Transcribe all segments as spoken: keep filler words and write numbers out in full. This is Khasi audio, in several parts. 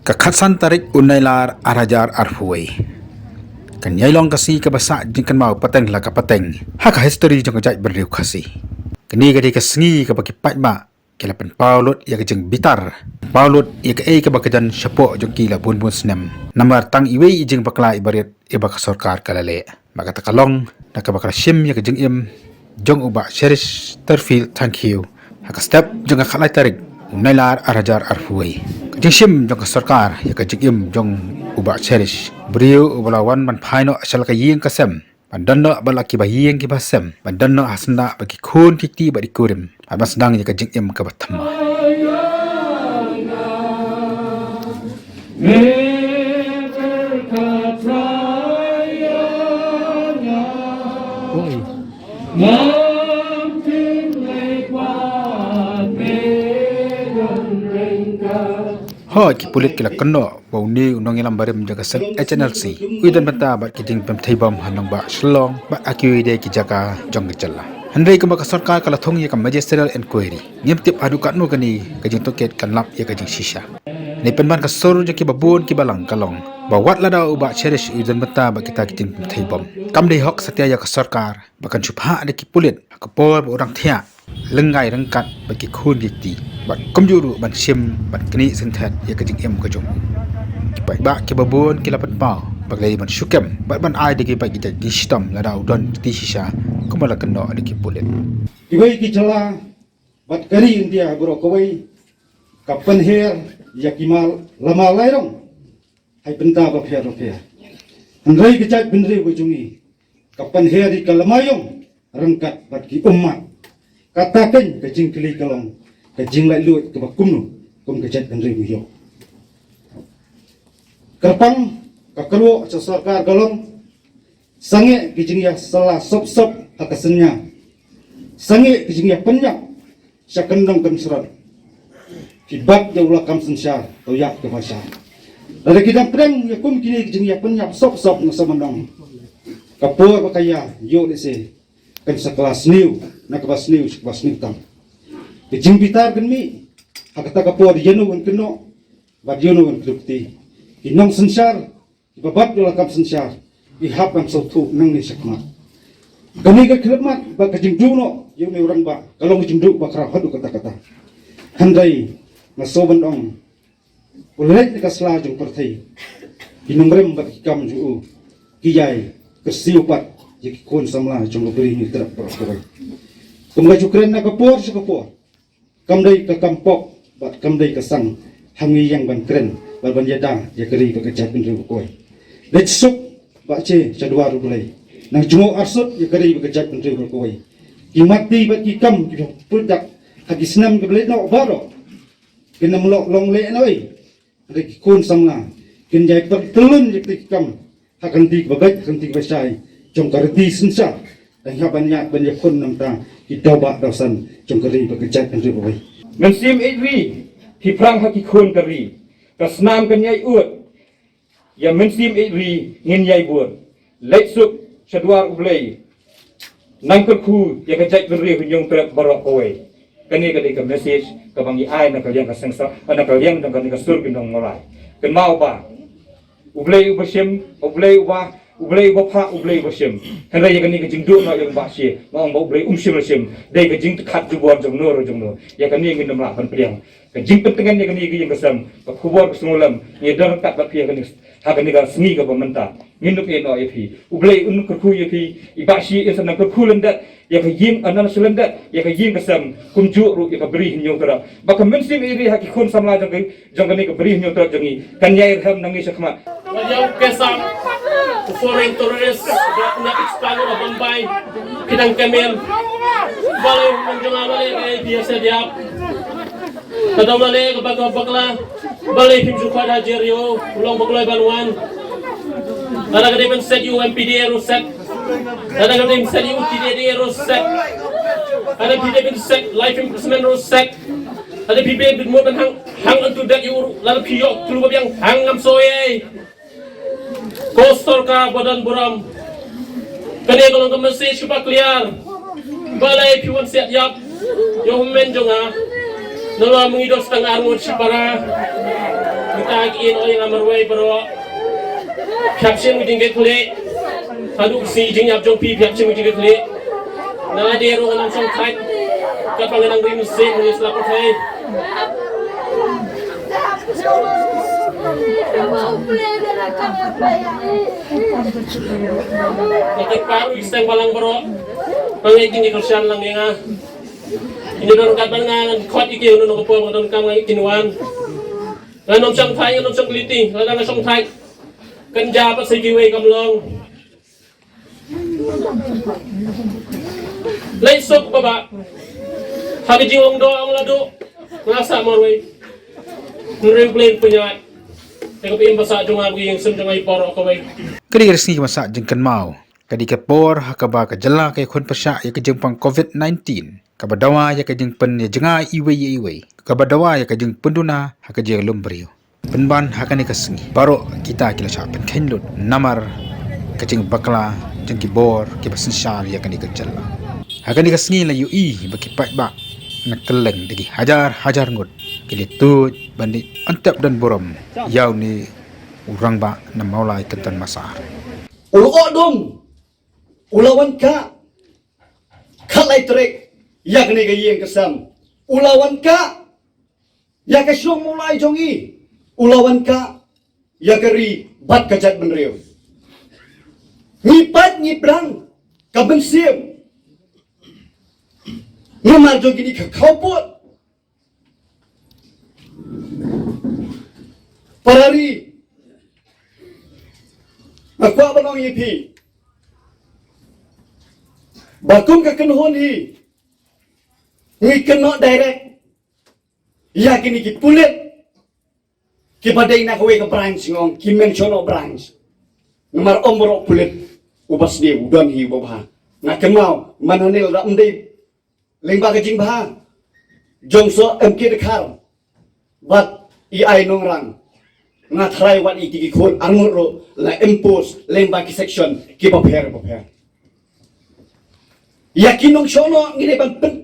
Ka khatsan tarik u Nailar ar hajar arphew wei kan ïai long ka sngi kaba sah jingkynmaw pateng la ka pateng ha ka histori jong ka jaitbynriew Khasi. Kane ka dei ka sngi kaba ki paidbah ki la pynpaw lut ïa ka jingbitar, pynpaw lut ïa kaei kaba ka jan shapoh jong ki la bun bun snem. Namar tang iwei i jingbakla iba rit iba ka sorkar ka la leh. Bad kata ka long da kaba ka la shim ïa ka jingim jong u Bah Cherish Turfield Thangkhiew ha ka step jong ka khatlai tarik u Nailar ar hajar arphew wei. Ka jingshim jong ka sorkar ïa ka jingim jong u Bah Cherish, briew uba la wan ban phai noh sha la ka ïing ka sem, ban don noh bad la kiba ïing kiba sem, ban don noh ha syndah bad ki khun ki kti bad ki kurim, bad ban sdang ïa ka jingim kaba thymmai. Hooid, ki pulit ki la kynnoh ba une u nongïalam barim jong ka seng H N L C u ïadon bynta bad ki jingpynthei bom ha nongbah Shillong bad ha kiwei de ki jaka jong ka jylla. Hynrei kumba ka sorkar ka la thung ïa ka magisterial inquiry, ngim tip haduh katno kane ka jingtohkit kan lap ïa ka jingshisha. Ngi pynban ka sur jong kiba bun kiba lang ka long ba wat lada u Bah Cherish u ïadon bynta bad kita ki jingpynthei bom, kam dei hok satia ïa ka sorkar ba kan shu phah da ki pulit ha ka por ba u dang thiah lyngngai ryngkat bad ki khun ki kti, bad kumjuh ruh ban shim bad knieh synthet ïa ka jingim ka jong u. Ki paidbah kiba bun ki la pynpaw ba ka dei ban shu kem bad ban ai da ki bad ki jait jingshitom lada u don kti shisha kumba la kynnoh da ki pulit. Kiwei ki jylla bad ka ri India baroh kawei ka pynher ïa ki mal lama lai rong ha ki bynta bapher bapher. Hynrei ka jaitbynriew ka jong ngi ka pynher ïa ka lama ïong ryngkat bad ki ummat. Kata keiñ ka jingkylli ka long ka jinglaitluid kaba kumno kum ka jaitbynriew ngi ïoh. Kyrpang ka kyrwoh sha sorkar ka long, sangeh ki jingïasylla sop sop ha ka synñia, sangeh ki jingïapynïap sha kyndong kynshrot. Ki bat ïa u lakam synshar, to ïap kaba shai. Lada ki dang pdiang ïa kum kine ki jingïapynïap sop sop na Samandong, ka por ba ka ïa ïoh lehse kan sa kylla sniew, na kaba sniew sha kaba sniew tam. Ka jingbitar kan mih ha kata ka por ïano kan kynnoh bad ïano kan kynnoh. Ki nongsynshar kiba bat ïa u lakam synshar ki hap ban sngewthuh nangne shakhmat. Kane ka khyllipmat bad ka jingduh noh ïa une u rangbah ka long ka jingduh ba khraw haduh katta katta. Hynrei nga sngewbha ban ong, u leit na ka sla jong pyrthei, ki nongrim bad ki kam jong u ki ïai kyrsiew pat ïa ki khun samla jong u Bri Hynñiewtrep baroh kawei. Kum ka ju kren na ka por sha ka por, kam dei ka kam pop bad kam dei ka sang ha ngi ïeng ban kren bad ban ïada ïa ka ri bad ka jaitbynriew baroh kawei. Leit suk bad che sha dwar U Blei, nang jngoh arsut ïa ka ri bad ka jaitbynriew baroh kawei. Ki matti bad ki kam kiba pynjah ha ki snem kiba la leit noh baroh kin ym long leh noh ei. Hynrei ki khun samla kin ïai pyntyllun ïa ki kam ha ka lynti kaba beit, ha ka lynti kaba shai jong ka riti synshar. Dang hap ban ïaid ban ïakhun na ka bynta ki dawbah dawsan jong ka ri bad ka jaitbynriew kawei. Mynsiem ïeit ri, phi phrang ha ki khun ka ri. Ka snam kan ïai ud, ïa mynsiem ïeit ri ngin ïai bud. Leit suk sha dwar U Blei, nang kyrkhu ïa ka jaitbynriew Hynñiewtrep baroh kawei. Kane ka dei ka message kaba ngi ai na ka liang ka seng sa, na ka liang jong kane ka sur ki nong Mawlai. Kynmaw ba U Blei uba shim, U Blei uba, U Blei uba phah, U Blei uba shim. Hynrei ïa kane ka jingduh noh ïa u Bah Shi, nga ong ba U Blei um shym la shim. Dei ka jingtyrkhap jubor jong no ruh jong no. Ïa kane ngin ym lah ban pdiang. Ka jingpyntngen ïa kane ka ïing ka sem, ka khubor ka sngewlem, ngi don ryngkat bad phi ha kane, ha kane ka sngi kaba mynta. Ngin ym ïehnoh ïa phi. U Blei un kyrkhu ïa phi, i Bah Shi in sa nang kyrkhu lyndet ïa ka ïing, ah, nang sa lyndet ïa ka ïing ka sem, kumjuh ruh ïa ka Bri Hynñiewtrep. Ba ka mynsiem ïeit ri ha ki khun samla jong ka, jong kane ka Bri Hynñiewtrep jong ngi kan ïai rhem nangne shakhmat. Wat ïa u Kesang, u foreign terrorist, ba u na expire na Bombay, phi dang kmen. Balei u nong jong nga, balei ka A P S ïap. Ka dang balei ka bak-, bakla, balei phim ju khot ha Jerry, u long ba kloi ban wan. Lada ka dei ban set ïa u M P D A ruh set. Lada ka dei ban set ïa u T D A ruh set. Lada phi dei ban set life imprisonment ruh set. Lada phi dei ban mut ban hang, hang on to death ïa u ruh, lada phi ïoh khlur ba biang hang ngam soi ei. Ko sorkar ba don burom, kane ka long ka message kaba clear. Balei phi wan siat ïap ïa u hynmen jong nga? Nalor ma ngi don sa tang ar ngut shipara. Kita ki in oi nga marwei baroh. Phi hap shim ki jingkitkhlieh. Haduh ki sngi jingïap jong phi phi hap shim ki jingkitkhlieh. Nalade ruh ngan ym shong thait. Katba nga nang rim sien ngi slap pyrthei. Nga kyrpad ruh ïa ki seng balang baroh. Ba ngeit kin ïa kyrshan lang ïa nga. Ïa don katba nga ngan khot ïa ki, ïa don ka por nga donkam nga ngeit kin wan. Ngan ym shong thait, ngan ym shong kylli, lada nga shong thait kan jia pat sa kiwei kam long. Leit suk baba. Ha ka jingong doh ong la duh. Nga sah marwei. Hynrei U Blei un pynïaid ïa ka pynbasa jong nga bad ïa ka jingshem jong nga baroh kawei. Ka dei ka sngi kaba sah jingkynmaw. Ka dei ka por ha kaba ka jylla ka ïakhun pyrshah ïa ka jingpang covid nineteen, kaba dawa ïa ka jingpynïajngai iwei ïa iwei, kaba dawa ïa ka jingpynduna ha ka jingïalum briew. Pynban ha kane ka sngi baroh kita ki la shah pynkheiñ lut namar ka jingbakla jong ki bor kiba synshar ïa kane ka jylla. Ha kane ka sngi la ïohi ba ki paidbah na kylleng da ki hajar hajar ngut ki la tuid ban leit antep don burom ïa une u rangbah na Mawlai Kynton Massar. U la ong dum, u la wan kah, khatlai tarik, ïa kane ka ïing ka sem. U la wan kah ïa ka shnong Mawlai jong i. U la wan kah ïa ka ri bad ka jaitbynriew. Ngi pait ngi pdiang ka mynsiem. Namar jong kine ki khawpud. Para ri, nga kwah ban ong ïa phi ba kum ka kynhun hi ngi kynnoh direct ïa kine ki pulit kiba dei na kawei ka branch, nga ong ki mention of branch. Namar ym baroh pulit uba sniew u don hi uba bha. Nga kynmaw man hangne lada ym dei lyngba ka jingbha jong Soh M K Dkhar bad i Ai Nongrang, nga tharai wat ïa ki khun arngut ruh la impose lyngba ki section kiba pher bapher. Ïa ki nongshong noh ngi dei ban pyn,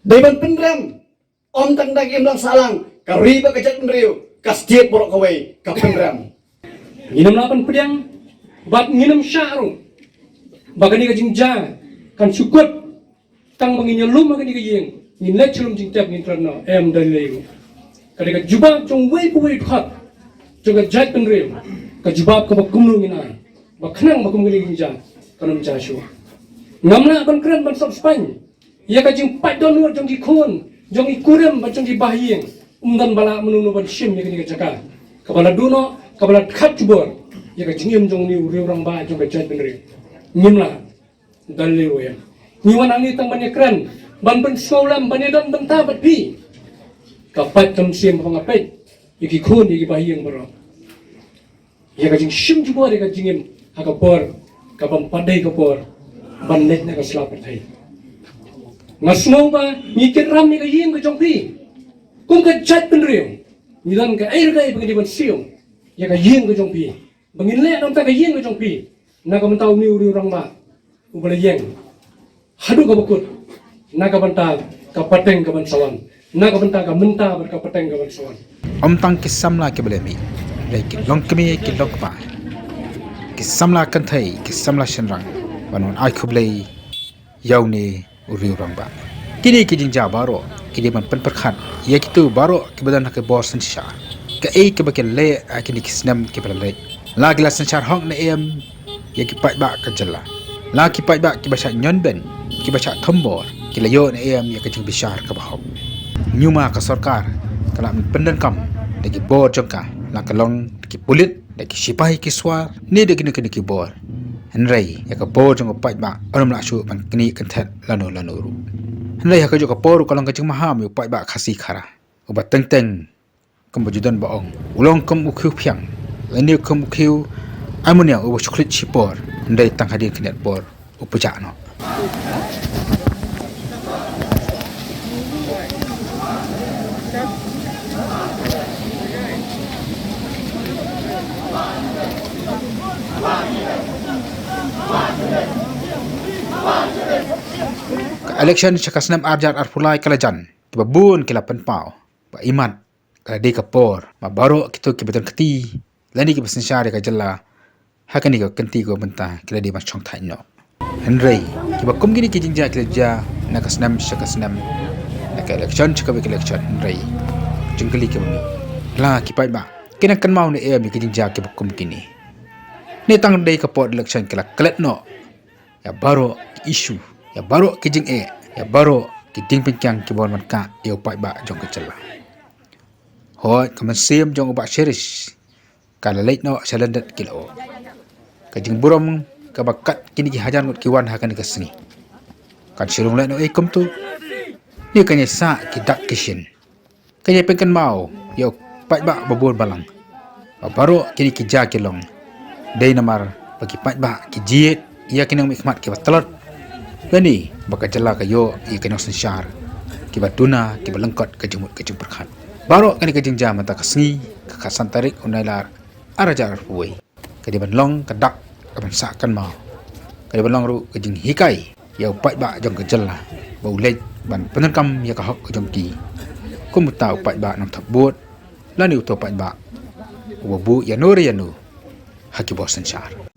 dei ban pynrem. Ym tang da ki imlang sahlang, ka ri bad ka jaitbynriew, ka state baroh kawei ka pynrem. Ngin ym lah ban pdiang bad ngin ym shah ruh ba kane ka jingjia kan shu kut tang ba ngin ïalum ha kane ka ïing, ngin leit sha lum jingtep ngin kren noh, em, da lei ruh. Ka dei ka jubab jong uwei pa uwei u dkhot jong ka jaitbynriew, ka jubab kaba kumno ngin ai ba khnang ba kum kane ka jingjia kan ym jia shuh. Ngam lah ban kren ban sop spaiñ ïa ka jingpait dohnud jong ki khun, jong ki kurim bad jong ki bahaïing. Ym don ba lah mano mano ban shim ïa kane ka jaka kaba la duh noh, kaba la khat jubor ïa ka jingim jong une u riew rangbah jong ka jaitbynriew. Ngim lah. Dal lei ruh em. Ngi wan hangne tang ban ïakren, ban pynsngewlem, ban ïadon bynta bad phi. Ka pait ka mynsiem ba nga peit ïa ki khun, ïa ki bahaïing baroh. Ïa ka jingshim jubor ïa ka jingim ha ka por kaba ym pat dei ka por ban leit na ka sla pyrthei. Nga sngew ba ngi kit ram ïa ka ïing ka jong phi. Kum ka jaitbynriew ngi don kaei re kaei ba ngi dei ban siew ïa ka ïing ka jong phi, ba ngin leh na ka bynta ka ïing ka jong phi, na ka bynta une u riew rangbah uba la ïeng haduh kaba kut, na ka bynta ka pateng ka ban sa wan, na ka bynta ka mynta bad ka pateng ka ban sa wan. Ym tang ki samla kiba leh mih, hynrei ki longkmie ki longkpa, ki samla kynthei ki samla shynrang, ban wan ai khublei ïa une u riew rangbah. Kine ki jingjia baroh ki dei ban pynpyrkhat ïa kito baroh kiba don ha ka bor synshar, kaei kaba ki leh ha kine ki snem kiba la leit. La ki la synshar hok ne em ïa ki paidbah ka jylla. La ki paidbah kiba shah ñion beiñ, kiba shah thombor, ki la ïoh ne em ïa ka jingbishar kaba hok. Ñiuma ka sorkar ka la pyndonkam da ki bor jong ka, la ka long da ki pulit, da ki shipai ki swar, ne da kine kine ki bor. Hynrei ïa ka bor jong u paidbah ym lah shuh ban knieh kynthet lano lano ruh. Hynrei ha kajuh ka por ruh ka long ka jingmaham ïa u paidbah Khasi Khara, uba teng teng kumba ju don ba ong, u long kum u khiew phiang, lane kum u khiew ammonia uba shu khlieh shipor, hynrei tang hadien khyndiat por u pjah noh. Ka election sha ka snem ar hajar arphew lai ka la jan, te ba bun ki la pynpaw ba imat Ka la dei ka por ba baroh kito kiba don kti lane kiba synshar ïa ka jylla ha kane ka kynti kaba mynta ki la dei ban shongthait noh. Hynrei kiba kum kine ki jingjia ki la jia na ka snem sha ka snem, na ka election sha ka election, hynrei jingkylli kaba mih, la ki paidbah ki nang kynmaw ne em ïa ki jingjia kiba kum kine? Ne tang dei ka por election ki la klet noh ïa baroh ki issue, ïa baroh ki jingeh, ïa baroh ki jingpynkiang kiba wan ban kah ïa u paidbah jong ka jylla? Hooid, ka mynsiem jong u Bah Cherish ka la leit noh sha lyndet ki lyoh. Ka jingburom kaba kat kine ki hajar ngut ki wan ha kane ka sngi kan shu long lehnohei kumto. Ïa kane sah ki dak ki shin, kane pynkynmaw ïa u paidbah ba bun balang ba baroh kine ki jia ki long dei namar ba ki paidbah ki jied ïa ki nongmihkhmat kiba tlot, lane ba ka jylla ka ïoh ïa ki nongsynshar kiba duna, kiba lyngkot ka jingmut ka jingpyrkhat. Baroh kane ka jingjia mynta ka sngi, ka khatsan tarik u Nailar ar hajar arphew wei, ka dei ban long ka dak ka ban sah kynmaw, ka dei ban long ruh ka jinghikai ïa u paidbah jong ka jylla ba u leit ban pyndonkam ïa ka hok ka jong ki kum uta u paidbah nongthep vote, lane uta u paidbah uba buh ïano re ïano ha ki bor synshar.